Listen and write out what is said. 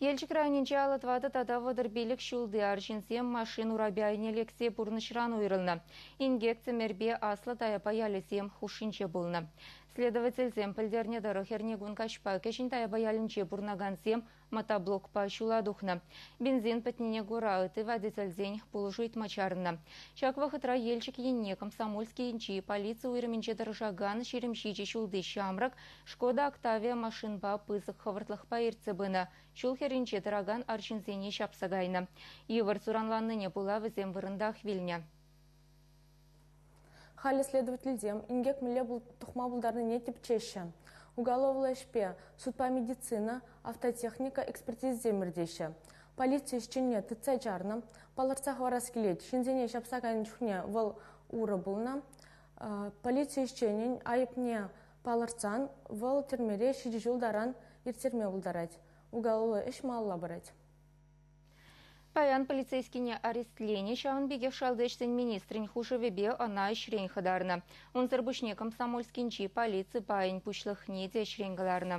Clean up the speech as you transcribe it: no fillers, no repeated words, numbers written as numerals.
Елчӗк районӗнче 54 тата 35 ҫулти арҫынсем машин урапи айне лексе пурнӑҫран уйрӑлнӑ. Инкек Тӗмерпе Аслӑ Таяпа ялӗсем хушшинче пулнӑ. Следовательсем пӗлтернӗ тӑрӑх эрнекун каҫпа Кӗҫӗн Таяпа ялӗнче пурӑнакансем мотоблокпа ҫула тухнӑ. Бензин пӗтнине кура ытти водительсен пулӑшу ыйтма чарӑннӑ. Ҫак вӑхӑтра Елчӗк енне Комсомольскийӗнчи полици уйрӑмӗнче тӑрӑшакан 27 ҫулти ҫамрӑк «Шкода Октавия» машинпа пысӑк хӑвӑртлӑхпа иртсе пынӑ. Ҫул хӗрринче тӑракан арҫынсене ҫапса кайнӑ. Йывӑр суранланнине пула вӗсем вырӑнтах вилнӗ. Халӗ следовательсем инкек мӗнле тухма пултарнине тӗпчеҫҫӗ. Уголовлӑ ӗҫпе судпа медицина, автотехника экспертизисем иртеҫҫӗ. Полици ӗҫченне тытса чарнӑ. Палӑртса хӑварас килет, ҫынсене ҫапса кайнӑ чухне вӑл урӑ пулнӑ. Полици ӗҫченӗн айӑпне палӑртсан вӑл тӗрмере 7 ҫул таран ирттерме пултарать. Уголовлӑ ӗҫ малалла пырать. Паян полицейскине арестленӗ, ҫавӑн пекех шалти ӗҫсен министрӗн хушӑвӗпе ӑна ӗҫрен хӑтарнӑ. Унсӑр пуҫне Комсомольскинчи полици пайӗн пуҫлӑхне те ӗҫрен кӑларнӑ.